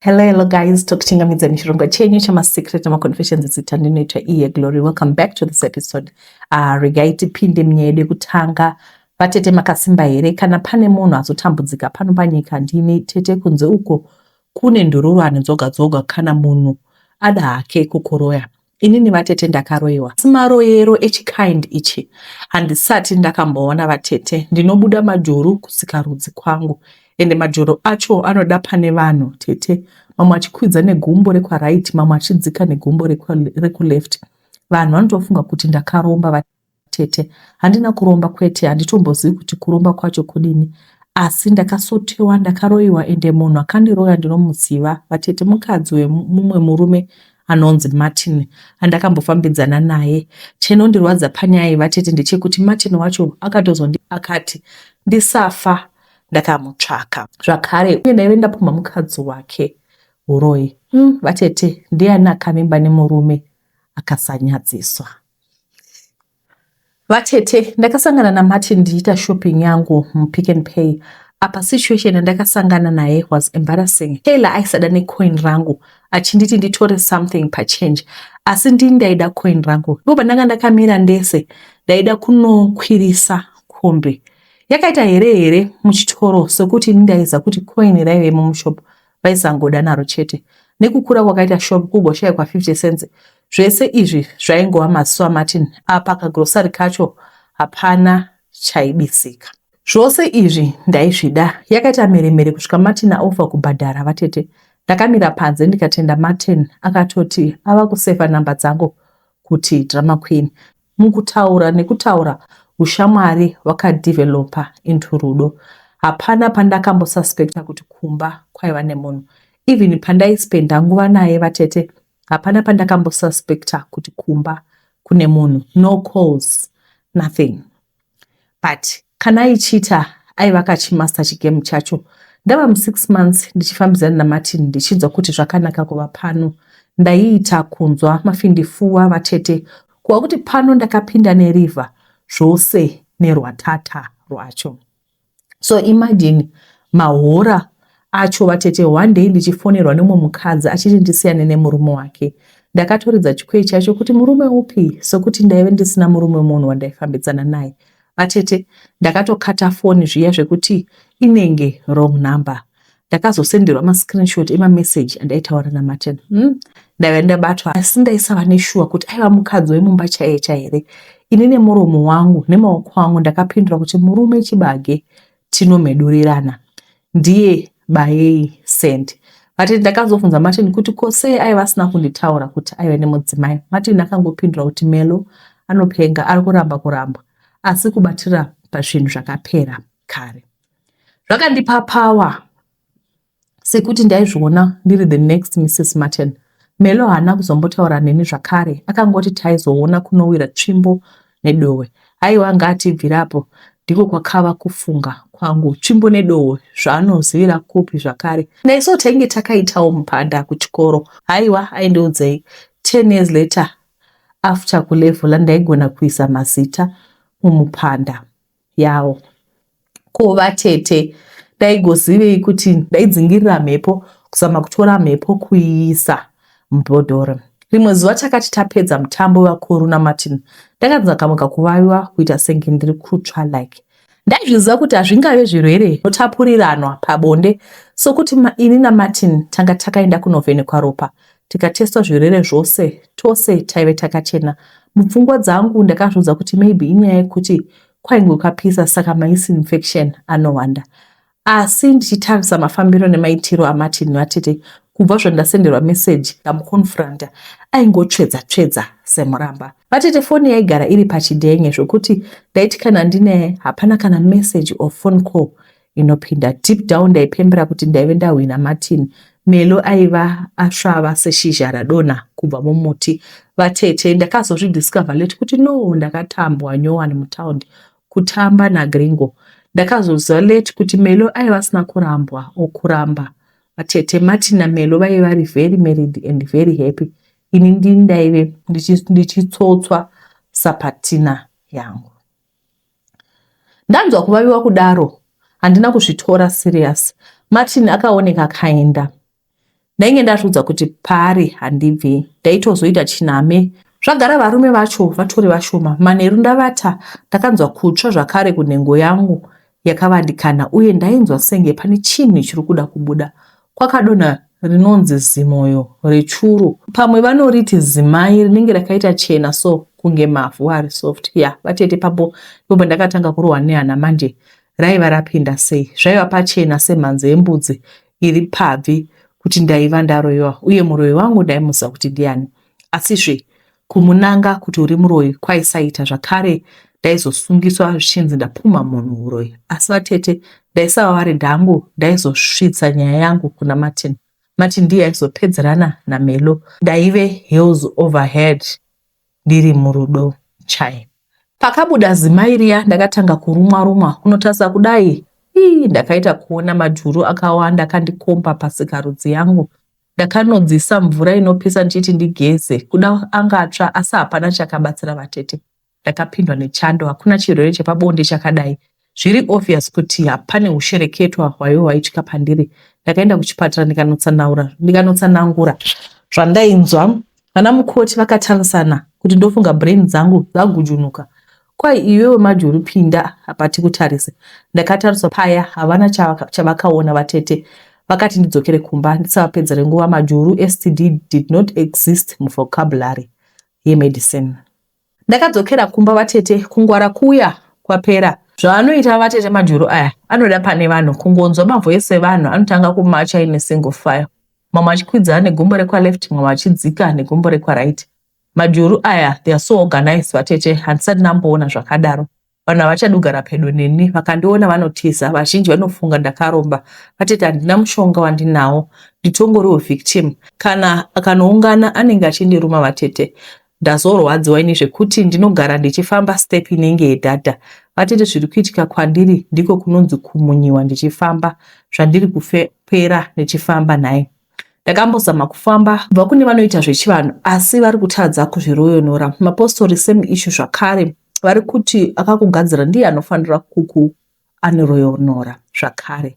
Hello, hello guys, tokuchingamidza muchirongwa chenyu chamasecret nemaconfessions zita ndinoitwa iye Glory. Welcome back to this episode. Regai tipinde munyaya yedu yekutanga. Vatete makasimba here? Kana pane munhu azotambudzika pano panyika ndini tete. Kunze uko kune ndururani dzoga dzoga kana munhu ada hake kukuroya. Inini vatete ndakaroyiwa. Asi maroyero echikind ichi handisati ndakamboona vatete. Ndinobuda majuru kusikarudzi kwangu. Ende majuru acho anoda pane vanhu tete. Mamwe achikwidza negumbo rekwaright, mamwe achidzika negumbo rekuleft. Vanhu vanotofunga kuti ndakaromba vatete. Handina kuromba kwete, handitombozivi kuti kuromba kwacho kudini. Asi ndakasotewa, ndakaroyiwa ende munhu akandiroya ndinomuziva vatete, mukadzi wemumwe murume anonzi Martin andakambofambidzana naye. Chinondirwadza panyaya iyi vatete ndechekuti Martin wacho akatozondi akati ndisafa ndakamutsvaka zvakare, uye ndaive ndapumha mukadzi wake uroyi. Vatete, ndiani akavimba nemurume akasanyadziswa? Vatete, ndakasangana naMartin ndichiita shopping yangu muPick and Pay. Apa situation yandakasangana naye was embarrassing. Taylor aisada necoin rangu achinditi nditore something pachange, asi ndini ndaida coin rangu. Ndipo pandanga ndakamira ndese, ndaida kunokwirisa kombi. Yakaita here here muchitoro sekuti ini ndaiziva kuti coin raivemo mushop vaisangoda naro chete. Nekukura kwakaita shop kugoshayikwa 50 cents. Zvese izvi zvaingova maziso aMartin. Apa kagrosari kacho hapana chaibisika. Zvose izvi ndaizvida. Yakaita mheremhere kusvika Martin aofa kubhadhara vatete. Ndakamira panze ndikatenda Martin akatoti ava kusefa namba dzangu kuti drama queen. Mukutaura nekutaura ushamwari hwakadevelopa into rudo. Hapana pandakambosuspecta kuti kumba kwaiva nemunhu. Even pandaispenda nguva naye vatete, hapana pandakambosuspecta kuti kumba kune munhu. No calls, nothing. But kana aichita aiva akachimaster chigame chacho. Ndava mu6 months ndichifambidzana naMartin ndichinzwa kuti zvakanaka kuva pano. Ndaiita kunzwa mafindifuwa vatete, kuva kuti pano ndakapinda nerivha zvose nerwatata rwacho. So imagine mahora acho vatete, one day ndichifonerwa nemumwe mukadzi achiti ndisiyane nemurume wake. Ndakatoridza chikwei chacho kuti murume upi, sekuti ndaive ndisina murume munhu wandaifambidzana naye. Vatete, ndakatokata foni zviya zvekuti inenge wrong number. Ndakazosenderwa mascreenshot emameseji andaitaura naMartin. Ndaiva ndabatwa, asi ndaisava neshuwa kuti aiva mukadzi wemumba chaiye chahere. Ini nemuromo wangu nemaoko angu ndakapindura kuti murume chibage tinomhedurirana, ndiye bayei send. Vatete, ndakazobvunza Martin kuti ko sei aiva asina kunditaura kuti aiva nemudzimai. Martin akangopindura kuti Melo anopenga, ari kuramba kurambwa asi kubatira pazvinhu zvakapera kare. Zvakandipa power sekuti ndaizviona ndiri the next Mrs Martin. Melo haana kuzombotaura neni zvakare, akangoti taizoona kunowira tsvimbo nedohwe. Haiwa, ngaatibvirapo, ndiko kwakava kufunga kwangu. Tsvimbo nedohwe zvaanozivira kupi zvakare? Naiso tainge takaitawo mupanda kuchikoro. Haiwa, aindiudzei? 10 years later after kulevhula ndaigona kuisa mazita mumupanda yawo. Ko vatete, ndaigozivei kuti ndaidzingirira mhepo, kuzama kutora mhepo kuiisa mubhodhoro? Rimwe zuva takati tapedza mutambo wevakuru naMartin, ndakanzwa kamwe kakuvaviwa kuita senge ndiri kutsva like. Ndaizviziva kuti hazvingave zvirwere zvinotapuriranwa pabonde, sokuti ini naMartin tanga takaenda kunovhenekwa ropa tikatestwa zvirwere zvose, tose taive takachena. Mupfungwa dzangu ndakazviudza kuti maybe inyaya yekuti kwainge kwapisa saka maisi infection anowanda. Asi ndichitarisa mafambiro nemaitiro aMartin vatete, kubva zvandasenderwa message ndamuconfronta, aingotsvedza tsvedza semuramba. Vatete, foni yaigara iri pachidhenge zvokuti ndaiti kana ndinaye hapana kana message or phone call inopinda. Deep down ndaipembera kuti ndaive ndahwina Martin. Melo aiva asvava seshizha radonha kubva mumuti. Vatete, ndakazozvidiscover late kuti no, ndakatambwa nyowani mutaundi kutamba naGringo. Ndakazoziva late kuti Melo aiva asina kurambwa or kuramba. Vatete, Martin naMelo vaive vari very married and very happy. Ini ndini ndaive ndichitsotswa sapatina yangu. Ndanzwa kuvaviwa kudaro, handina kuzvitora serious. Martin akaoneka akaenda. Ndainge ndazviudza kuti paari handibvi. Ndaitozoita chiname. Zvagara varume vacho vatori vashoma. Manheru ndavata ndakanzwa kutsva zvakare kunhengo yangu yakavandikana uye ndainzwa senge pane chinhu chiri kuda kubuda. Kwakadonha rinonzi zimoyo rechuru. Pamwe vanoriti zimai rinenge rakaita chena so kunge mavhu ari soft. Ya vatete ipapo ndipo pandakatanga kurohwa nehana manje raiva rapinda sei. Zvaiva pachena semhanzi yembudzi iri pabvi kuti ndaiva ndaroyiwa uye muroyi wangu ndaimuziva kuti ndiani. Asizve kumunanga kuti uri muroyi kwaisaita zvakare ndaizosungiswa zvichinzi ndapumha munhu huroyi. Asi vatete ndaisava vari dhangu ndaizosvitsa nyaya yangu kuna Martin. Martin ndiye aizopedzerana naMelo. Ndaive heels over head ndiri murudo chai. Pakabuda zimai riya ndakatanga kurumwa rumwa kunotarisa kudai ii ndakaita kuona majuru akawanda akandikomba pasikarudzi yangu. Ndakanodzisa mvura inopisa ndichiti ndigeze kuda angatsva asi hapana chakabatsira vatete. Ndakapindwa nechando hakuna chirwere chepabonde chakadai. Zviri obvious kuti hapane hushereketwa hwaive hwaitika pandiri. Ndakaenda kuchipatara ndikanotsanangura ndikanotsanangura zvandainzwa. Vana mukoti vakatarisana kuti ndofunga brain dzangu dzagujunuka. Kwai iwewe Majuru pinda apa tikutarise. Ndakatariswa paya havana chavakaona vatete. Vakati ndidzokere kumba ndisavapedzere nguva Majuru STD did not exist muvocabulary yemedicine. Ndakadzokera kumba vatete kungwara kuya kwapera. Zvaanoita vatete Majuru aya anoda pane vanhu kungonzwa mavoice evanhu anotanga kumacha in a single file. Mamwe achikwidza negumbo rekwaleft mamwe achidzika negumbo rekwaright. Majuru aya they are so organized vatete handisati ndamboona zvakadaro. Vanhu havachadi kugara pedo neni vakandiona vanotiza vazhinji vanofunga ndakaromba. Vatete handina mushonga wandinawo nditongoriwo victim. Kana akanoungana anenge achindiruma vatete. Ndazorwadziwa ini zvekuti ndinogara ndichifamba step inenge yedhadha. Vatete zviri kuitika kwandiri ndiko kunonzi kumunyiwa ndichifamba zvandiri kupera ndichifamba nhai. Ndakambozama kufamba kubva kune vanoita zvechivanhu asi vari kutadza kuzviroyonora. Mapostori same issue zvakare vari kuti akakugadzira ndiye anofanira kuku anoroyonora zvakare.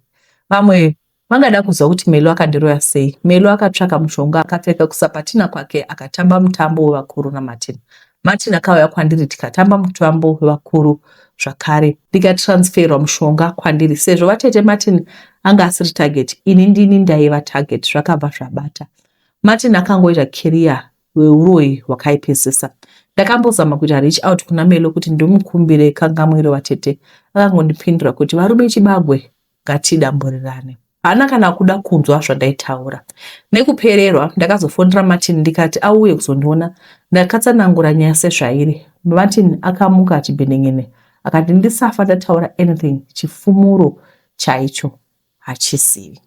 Vamwe vangada kuziva kuti Melo akandiroya sei. Melo akatsvaka mushonga akapfeka kusapatina kwake akatamba mutambo wevakuru naMartin. Martin akauya kwandiri tikatamba mutambo wevakuru zvakare ndikatransferwa mushonga kwandiri sezvo vatete Martin anga asiri target ini ndini ndaiva target zvakabva zvabata. Martin akangoita career weuroyi hwakaipisisa. Ndakambozama kuita reach out kuna Melo kuti ndimukumbire kangamwiro vatete akangondipindura kuti varume chibagwe ngatidamburirane. Haana kana kuda kunzwa zvandaitaura. Nekupererwa ndakazofonera Martin ndikati auye kuzondiona. Ndakatsanangura nyaya sezvairi. Martin akamuka achibhenen'ene akati ndisafa ndataura anything chifumuro chaicho hachizivi.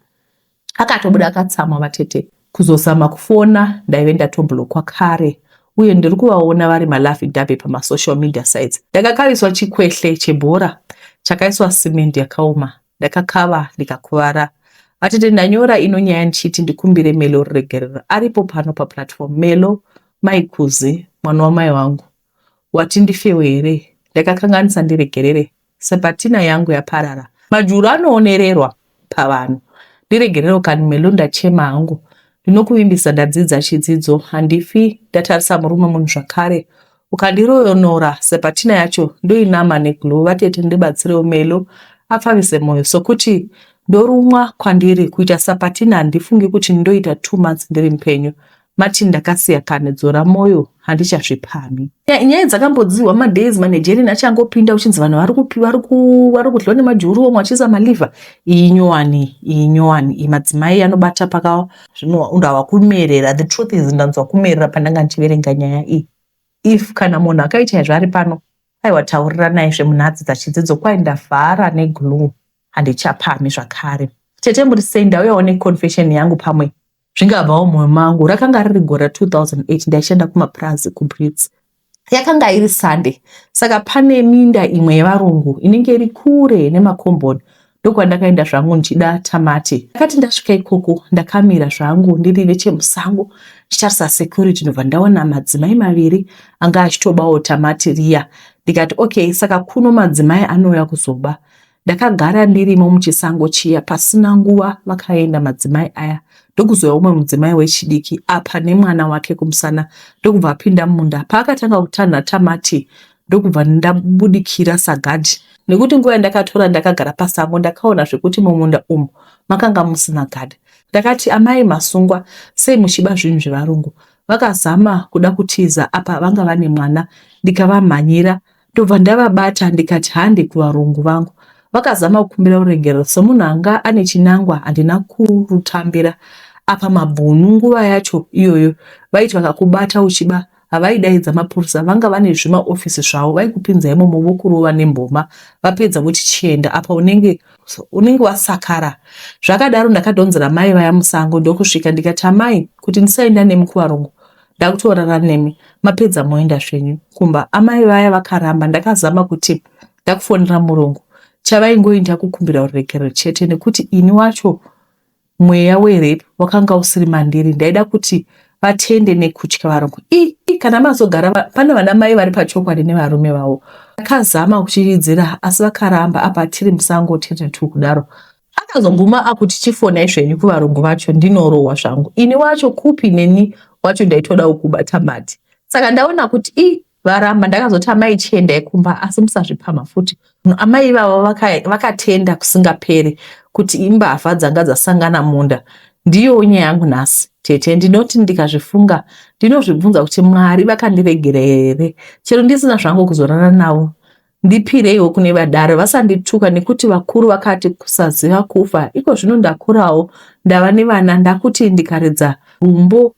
Akatobuda akatsamwa vatete. Kuzozama kufona ndaive ndatoblockwa kare uye ndiri kuvaona vari malovey dovey pamasocial media sites. Ndakakaviswa chikwehle chebhora chakaiswa cement yakaoma ndakakava ndikakuvara. Vatete ndanyora ino nyaya ndichiti ndikumbire Melo ruregerero aripo pano paplatform. Melo, mai Kuzi, mwana wamai vangu. Wati ndifewo here? Ndakakanganisa ndiregerere. Sabatina yangu yaparara. Majuru anoonererwa pavanhu. Ndiregererewo kani Melo ndachema hangu. Ndinokuvimbisa ndadzidza chidzidzo handifi ndatarisa murume munhu zvakare. Ukandiroyonora Sabatina yacho ndoinama neglue vatete ndibatsirewo Melo apfavise moyo sokuti ndorumwa kwandiri kuita Sabatina handifungi kuti ndoita two months ndiri mupenyu. Martin ndakasiya kani dzora moyo handichazvipamhi. Nyaya dzakambodzihwa madays maNigerian achangopinda uchinzi vanhu vari kupi vari kudliwa nemajuru vamwe vachiisa maliver iyi nyowani iyi nyowani iyi madzimai anobata paka zvino ndava kumerera the truth is ndanzwa kumerera pandanga ndichiverenga nyaya iyi if kana munhu akaita izvi ari pano aiwa tauriranai zvemunhu adzidza chidzidzo kwai ndavhara neglue handichapamhi zvakare tete muri sei ndauyawo neconfession yangu pamwe Zvingabvawo mumwoyo mangu. Rakanga riri gore ra2008 ndaishanda kumapurazi kuBrits. Yakanga iri Sunday saka pane minda imwe yevarungu inenge iri kure nemakomboni ndokwandakaenda zvangu ndichida tamati. Ndakati ndasvika ikoko ndakamira zvangu ndiri nechemusango ndichitarisa security ndobva ndaona madzimai maviri anga achitobawo tamati riya ndikati okay saka kuno madzimai anouya kuzoba. Ndakagara ndirimo muchisango chiya pasina nguva vakaenda madzimai aya Ndokuzouya umwe mudzimai wechidiki apa nemwana wake kumusana ndokubva apinda mumunda. Paakatanga kutanha tamati ndokubva ndabudikira sagadhi nekuti nguva yandakatora ndakagara pasango ndakaona zvekuti mumunda umu makanga musina gadhi. Ndakati amai masungwa sei muchiba zvinhu zvevarungu. Vakazama kuda kutiza apa vanga vane mwana ndikavamhanyira ndobva ndavabata ndikati hande kuvarungu vangu. Vakazama kukumbira ruregerero semunhu anga ane chinangwa handina kurutambira. Apa mabhunu nguva yacho iyoyo vaiti vakakubata uchiba havaidaidza mapurisa vanga vane zvimaofisi zvavo vaikupinza imomo vokurova nemboma vapedza voti chienda apa unenge unenge wasakara. Zvakadaro ndakadhonzera mai vaya musango ndokusvika ndikati amai kuti ndisaenda nemi kuvarungu ndakutorara nemi mapedza moenda zvenyu kumba. Amai vaya vakaramba ndakazama kuti ndakufonera murungu chavaingoita kukumbira ruregerero chete nekuti ini wacho mweya werape wakanga usiri mandiri ndaida kuti vatende nekutya varungu i kana mazogara pane vana mai vari pachokwadi nevarume vavo akazama kuchiridzira asi vakaramba apa tiri musango tiri tu kudaro akazoguma akuti chifonai zvenyu kuvarungu vacho ndinorohwa zvangu ini wacho kupi neni wacho ndaitodawo kubata mati saka ndaona kuti i varamba ndakazoti amai chiendai kumba asi musazvipamha futi amai ivavo vakatenda vaka kusingaperi kuti imbavha dzanga dzasangana munda ndiyo nyaya yangu nhasi tete ndinoti ndikazvifunga ndinozvibvunza kuti mwari vakandiregera here chero ndisina zvangu kuzorara navo ndipireiwo kune vadare vasandituka nekuti vakuru vakati kusaziva kufa iko zvino ndakurawo ndava nevana ndakuti ndikaridza rumbo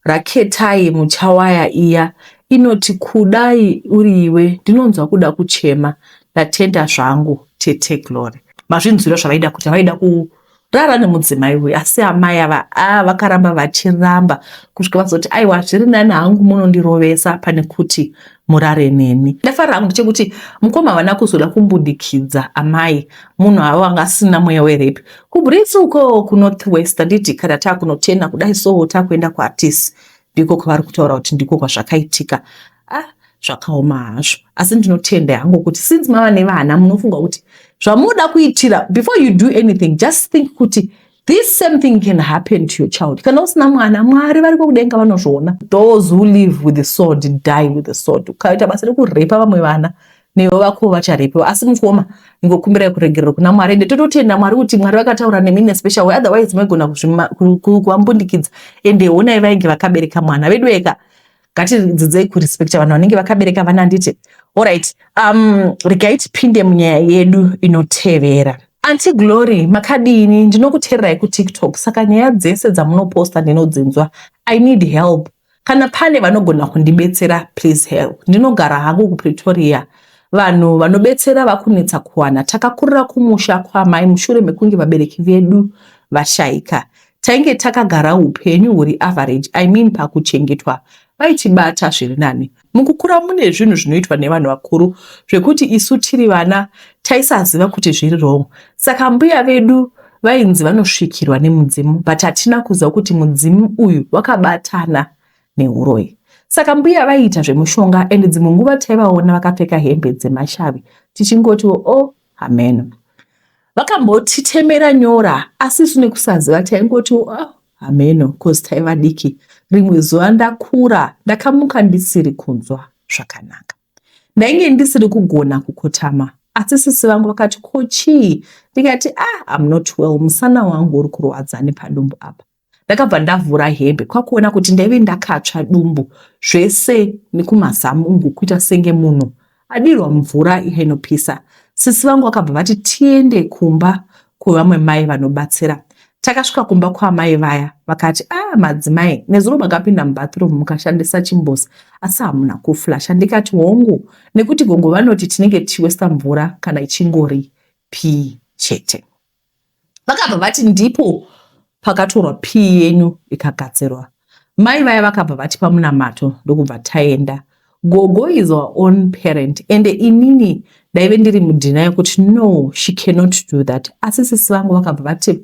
raKetai Muchawaya iya inoti kudai uri iwe ndinonzwa kuda kuchema ndatenda zvangu tete Glory. Mazvinzwira zvavaida kuita vaida kurara nemudzimai uyu asi amai ava a vakaramba vachiramba kusvika vazoti aiwa zviri nani hangu munondirovesa pane kuti murare neni. Ndafarira hangu ndechekuti mukoma havana kuzoda kumbundikidza amai munhu avo anga asina mweya werape kuBrits uko kuNorth West handiti kana takunotena kudai so takuenda kuArtis ndiko kwavari kutaura kuti ndiko kwazvakaitika ah zvakaoma hazvo asi ndinotenda hangu kuti since mava nevana munofunga kuti zvamunoda kuitira before you do anything just think kuti this same thing can happen to your child kana usina mwana mwari variko kudenga vanozviona those who live with the sword die with the sword ukaita basa rekurepa vamwe vana newe vako vacharepewa asi mukoma ingokumbirai kuregerero kuna mwari ende tototenda mwari kuti mwari vakataura nemi in a special way otherwise maigona kuvambundikidza ende honai vainge vakabereka mwana vedu eka ngatidzidzei kurespekta vanhu vanenge vakabereka vana handiti alright regai tipinde munyaya yedu inotevera Auntie Glory makadini ndinokuteererai kuTikTok saka nyaya dzese dzamunoposta ndinodzinzwa I need help kana pane vanogona kundibetsera please help ndinogara hangu kuPretoria vanhu vanobetsera vakunetsa kuwana takakurira kumusha kwamai mushure mekunge vabereki vedu vashaika tainge takagara upenyu huri average I mean pakuchengetwa vaitibata zviri nani mukukura mune zvinhu zvinoitwa nevanhu vakuru zvekuti isu tiri vana taisaziva kuti zviri wrong saka mbuya vedu vainzi vanosvikirwa nemudzimu but hatina kuziva kuti mudzimu uyu wakabatana neuroyi saka mbuya vaiita zvemushonga and dzimwe nguva taivaona vakapfeka hembe dzemashavi tichingoti o oh, hameno vakambotitemera nyora asi isu nekusaziva taingoti oh, hameno cause taiva diki rimwe zuva ndakura ndakamuka ndisiri kunzwa zvakanaka ndainge ndisiri kugona kukotama asi sisi vangu vakati ko chii ndikati ah I'm not well musana wangu uri kurwadza nepadumbu apa ndakabva ndavhura hembe kwakuona kuti ndaive ndakatsva dumbu zvese nekumazamungu kuita senge munhu adirwa mvura inopisa sisi vangu vakabva vati tiende kumba kwevamwe mai vanobatsira takasvika kumba kwamai vaya vakati ah madzimai nezuro makapinda mubathroom mukashandisa chimbuzi asi hamuna kuflasha ndikati hongu nekuti gogo vanoti tinenge tichiwesta mvura kana ichingori pii chete vakabva vati ndipo pakatorwa pii yenyu ikagadzirwa mai vaya vakabva vatipa munamato ndokubva taenda gogo is our own parent ende inini ndaive ndiri mudhina yekuti no she cannot do that asi sisi vangu vakabva vati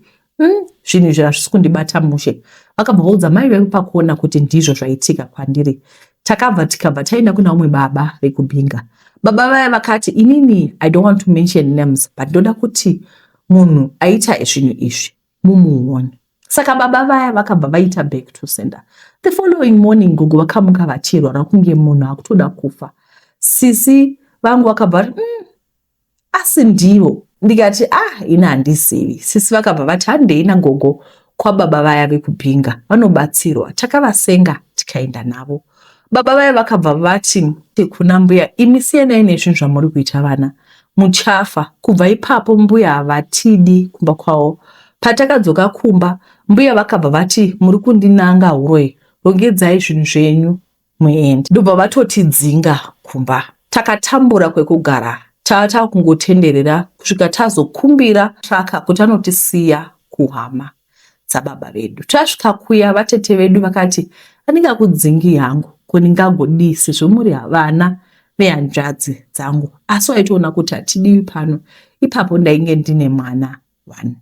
zvinhu izvi hazvisi kundibata mushe vakabva vaudza mai vedu pakuona kuti ndizvo zvaitika kwandiri takabva tikabva taenda kuna umwe baba vekubhinga baba vaya vakati inini i don't want to mention names but ndoda kuti munhu aita zvinhu izvi mumuone. Saka baba vaya vakabva vaita back to sender. The following morning gogo vakamuka vachirwara kunge munhu akutoda kufa. Sisi vangu vakabva vati asi ndivo. Ndikati ah, ini handizivi. Sisi vakabva vati handei nagogo kwababa vaya vekubhinga vanobatsirwa. Takavasenga tikaenda navo. Baba vaya vakabva vati kuna mbuya, imi siyanai nezvinhu zvamuri kuita vana, muchafa. Kubva ipapo mbuya havatidi kumba kwavo. Patakadzoka kumba, mbuya vakabva vati muri kundinanga huroyi, rongedzai zvinhu zvenyu muende. Ndobva vatotidzinga kumba. Takatambura kwekugara, tava takungotenderera kusvika tazokumbira traka kuti anotisiya kuhama dzababa vedu. Tasvika kuya vatete vedu vakati andingakudzingi hangu ko ndingagodii sezvo muri vana vehanzvadzi dzangu, asi waitoona kuti hatidiwi pano. Ipapo ndainge ndine mwana one.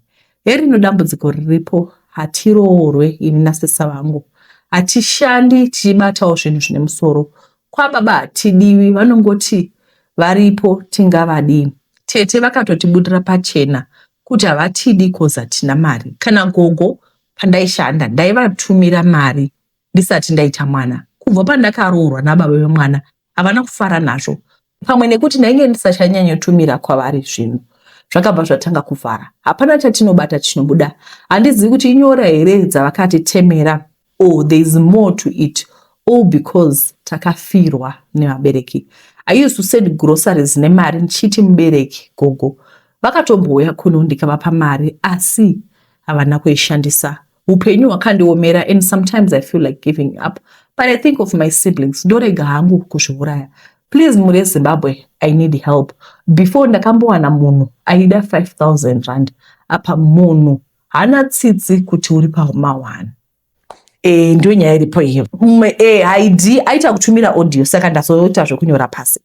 Herino dambudziko riripo, hatiroorwe ini nasesa vangu. Hatishandi tichibatawo zvinhu zvine musoro. Kwababa hatidiwi, vanongoti varipo tingavadii. Tete vakatotibudira pachena kuti havatidi cause hatina mari. Kana gogo pandaishanda ndaivatumira mari ndisati ndaita mwana. Kubva pandakaroorwa nababa vemwana havana kufara nazvo, pamwe nekuti ndainge ndisachanyanyotumira kwavari zvinhu zvakabva zvatanga kuvhara. Hapana chatinobata chinobuda. Handizivi kuti inyora here dzavakatitemera or there is more to it, all because takafirwa nevabereki. I used to send groceries nemari ndichiti mubereki gogo vakatombouya kuno ndikavapa mari asi havana kuishandisa. Upenyu hwakandiomera and sometimes I feel like giving up, but I think of my siblings, ndorega hangu kuzviuraya. Please mhuri yeZimbabwe, I need help. Before ndakambowana munhu aida 5000 rand, apa munhu haana tsitsi kuti uri pama1. Ndiyo nyaya iripo iyo. Haidi aita kutumira audio, saka ndazoita zvekunyora pasi.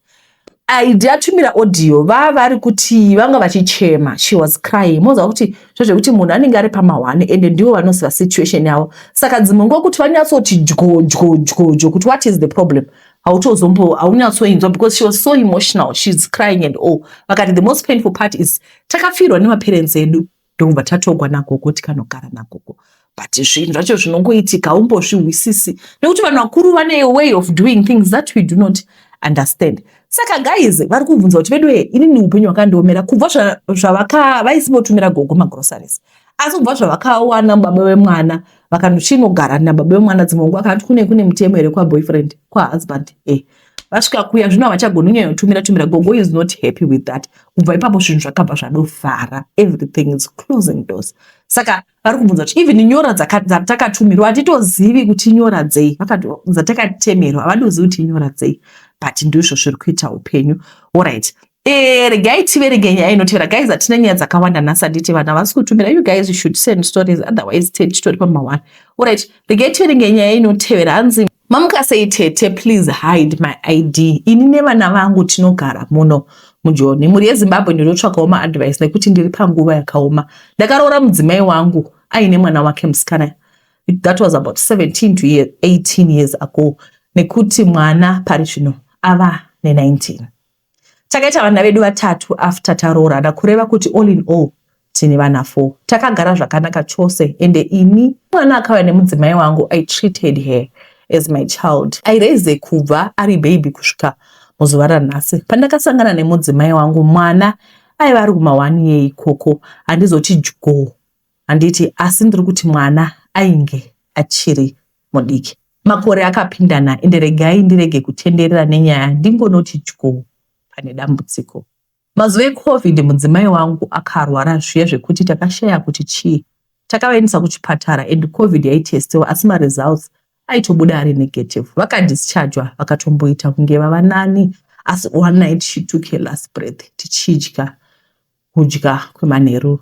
Aidi atumira audio, vari kuti vanga vachichema, she was crying. Moziva kuti zvezvekuti munhu anenge ari pama1 ende ndivo vanoziva situation yavo, saka dzimwe nguva kuti vanyatsoti dyo dyo dyo dyo kuti what is the problem, hautozombo haunyatsoinzwa because she was so emotional, she's crying and all. Vakati the most painful part is takafirwa nemaparents edu, ndokubva tatogwa nagogo tikanogara nagogo, but zvinhu zvacho zvinongoitika haumbozvihwisisi nekuti vanhu vakuru vane way of doing things that we do not understand. Saka guys, vari kubvunza kuti vedu inini upenyu hwakandiomera kubva zvavaka vaisimbotumira gogo magroceries, asi kubva zvavakawana baba vemwana vakanochinogara nababa vemwana, dzimwe nguva akati kune mutemo here kwaboyfriend kwahusband, vasvika kuya zvino havachagoni kunyanyotumira tumira. Gogo is not happy with that. Kubva ipapo zvinhu zvakabva zvadovhara, everything is closing doors. Saka vari kubvunza kuti even nyora dzatakatumirwa hatitozivi kuti inyora dzei, dzatakatemerwa havadozivi kuti inyora dzei, but ndizvo zviri kuita upenyu. Alright, regai tiverenge nyaya inotevera. Guys, hatina nyaya dzakawanda nhasi, handiti? Vanhu havasi kutumira. You guys should send stories, otherwise titori pama1. Alright, regai tiverenge nyaya inotevera. Hanzi, mamuka sei tete? Please hide my ID. Ini nevana vangu tinogara muno muJoni. Mhuri yeZimbabwe, ndinotsvakawo maadvice nekuti ndiri panguva yakaoma. Ndakaroora mudzimai wangu aine mwana wake musikana. That was about 17 to 18 years ago, nekuti mwana pari zvino ava ne19. Takaita vana vedu vatatu after taroorana, kureva kuti all in all tine vana 4. Takagara zvakanaka chose, ende ini mwana akauya nemudzimai wangu, I treated her as my child. I raised kubva ari baby kusvika muzuva ranhasi. Pandakasangana nemudzimai wangu, mwana aiva ari kuma1 year ikoko. Handizoti dyo, handiti, asi ndiri kuti mwana ainge achiri mudiki. Makore akapindana, ende regai ndirege kutenderera nenyaya, ndingonoti dyo pane dambudziko. Mazuva eCovid mudzimai wangu akarwara zviya zvekuti takashaya kuti chii. Takavaendesa kuchipatara and COVID yaitestiwa, asi maresults aitobuda ari negative. Vakadischargwa, vakatomboita kunge vava nani, asi one night she took her last breath tichidya kudya kwemanheru.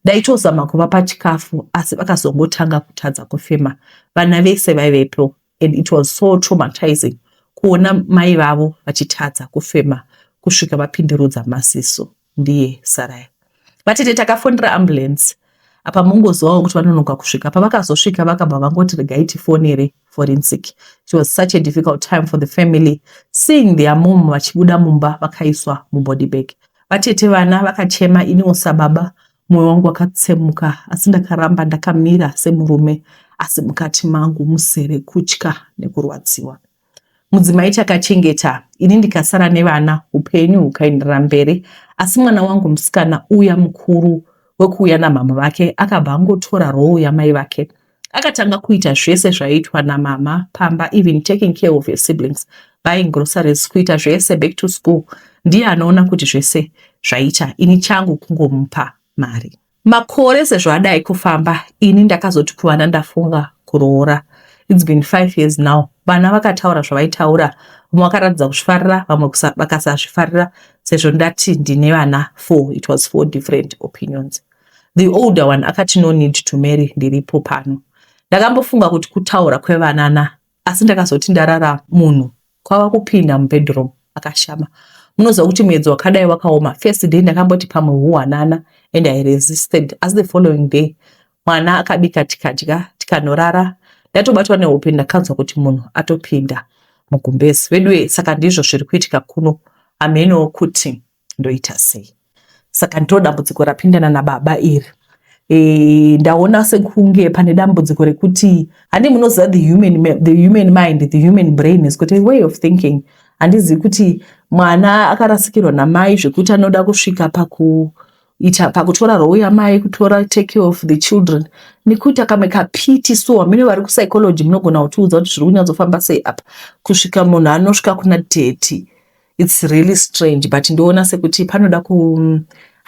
Ndaitozama kuvapa chikafu, asi vakazongotanga kutadza kufema. Vana vese vaivepo and it was so traumatizing kuona mai vavo vachitadza kufema kusvika vapindirudza maziso, ndiye sarai. Vatete, takafonera ambulance. Apa mungozivawo kuti vanonoka kusvika. Pavakazosvika vakabva vangoti regai tifonere forensic. It was such a difficult time for the family seeing their mom vachibuda mumba vakaiswa mubody bag. Vatete, vana vakachema, iniwo sababa. Mwoyo wangu wakatsemuka asi ndakaramba ndakamira semurume asi mukati mangu muzere kutya nekurwadziwa. Mudzimai takachengeta ini ndikasara nevana upenyu hukaenderera mberi asi mwana wangu musikana uya mukuru wekuuya namama vake akabva angotora role yamai vake. Akatanga kuita zvese zvaiitwa namama pamba even taking care of her siblings, buying groceries, kuita zvese back to school. Ndiye anoona kuti zvese zvaita ini changu kungomupa mari. Makore sezvo adai kufamba ini ndakazoti kuvana ndafunga kuroora. It's been 5 years now. Vana vakataura zvavaitaura vamwe vakaratidza kuzvifarira vamwe vakasazvifarira sezvo ndati ndine vana 4 it was 4 different opinions. The older one akati no need to marry ndiripo pano. Ndakambofunga kuti kutaura kwevanana asi ndakazoti ndarara munhu kwava kupinda mubedroom akashama. Munoziva kuti muedzo wakadai wakaoma. First day ndakamboti pamwe huwanana and I resisted asi the following day mwana akabika tikadya tikanorara ndatobatwa nehope ndakanzwa kuti munhu atopinda mugumbezi. Veduwe saka ndizvo zviri kuitika kuno hameno kuti ndoita sei. Saka ndiro dambudziko rapindana nababa iri. Ndaona sekunge pane dambudziko rekuti handi munoziva the human mind, the human brain has got a way of thinking. Handizivi kuti mwana akarasikirwa namai zvekuti anoda kusvika pakuita pakutora role yamai kutora take care of the children nekuita kamwe kapiti so hamene vari kupsychology munogona kutiudza kuti zviri kunyatsofamba sei apa kusvika munhu anosvika kuna 30. It's really strange but ndoona sekuti panoda ku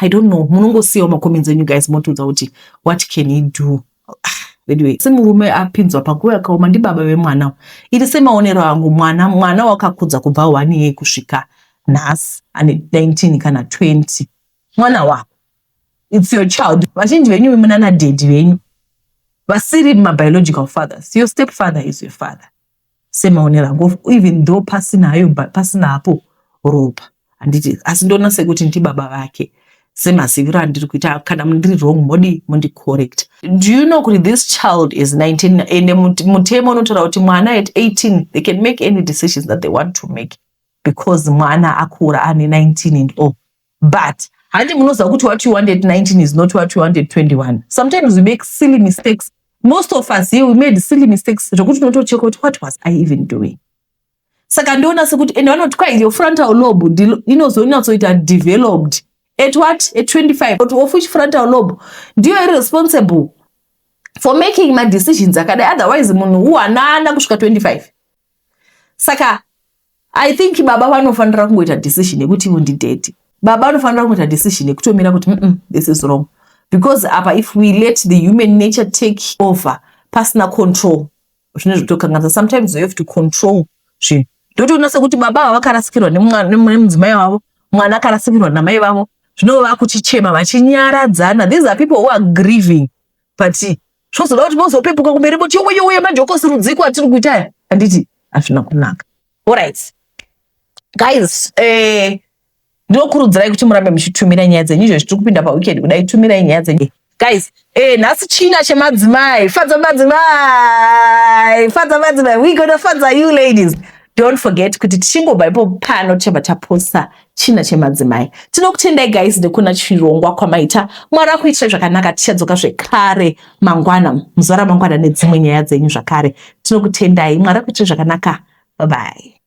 I don't know munongosiyawo macomments enyu guys motiudza kuti what can he do. Anyway, semurume apinzwa panguva yakaoma ndibaba vemwana. Iri semaonero angu mwana wakakudza kubva 1 year kusvika nhasi ane 19 kana 20. Mwana wako. It's your child. Vazhinji venyu munana daddy venyu vasiri mabiological fathers. Your stepfather is your father. Semaonero angu even though pasina hapo ropa handiti asi ndoona sekuti ndibaba vake semaziviro andiri kuita kana ndiri wrong modi mundicorrect. Do you know kuti this child is 19 ende mutemo unotaura kuti mwana at 18 they can make any decisions that they want to make because mwana akura ane 19 and all. But handi munoziva kuti what you want at 19 is not what you want at 21. Sometimes we make silly mistakes. Most of us here we made silly mistakes zvekuti unotocheka kuti what was I even doing. Saka ndoona sekuti ende vanoti kwai your frontal lobe inozonyatsoita developed at what? At 25. But of which frontal lobe ndiyo iri responsible for making madecisions akadai otherwise munhu uwanana kusvika 25. Saka I think baba vanofanira kungoita decision yekuti ivo ndidaddy. Baba vanofanira kungoita decision yekutomira kuti this is wrong. Because apa if we let the human nature take over pasina control zvine zvitokanganisa. Sometimes you have to control zvinhu. Ndotoona sekuti baba ava vakarasikirwa nemudzimai wavo, mwana akarasikirwa namai vavo, zvino vakuchichema vachinyaradzana. These are people who are grieving. But zvozoda kuti mozopepuka kumberi moti yowe yowe majokosi rudziko atiri kuita aya. Handiti hazvina kunaka. Alright. Guys, ndinokurudzirai kuti murambe muchitumira nyaya dzenyu izvezvi tiri kupinda paweekend kudai tumirai nyaya dzenyu. Guys, nhasi china chemadzimai, fadza madzimai, fadza madzimai. We gonna fadza you ladies. Don't forget kuti tichingobva ipo pano tichabva taposta china chemadzimai. Tinokutendai guys nekuna chirongwa kwamaita. Mwari akuitirai zvakanaka tichadzoka zvekare mangwana, muzuva ramangwana nedzimwe nyaya dzenyu zvakare. Tinokutendai. Mwari akuitirai zvakanaka. Bye bye.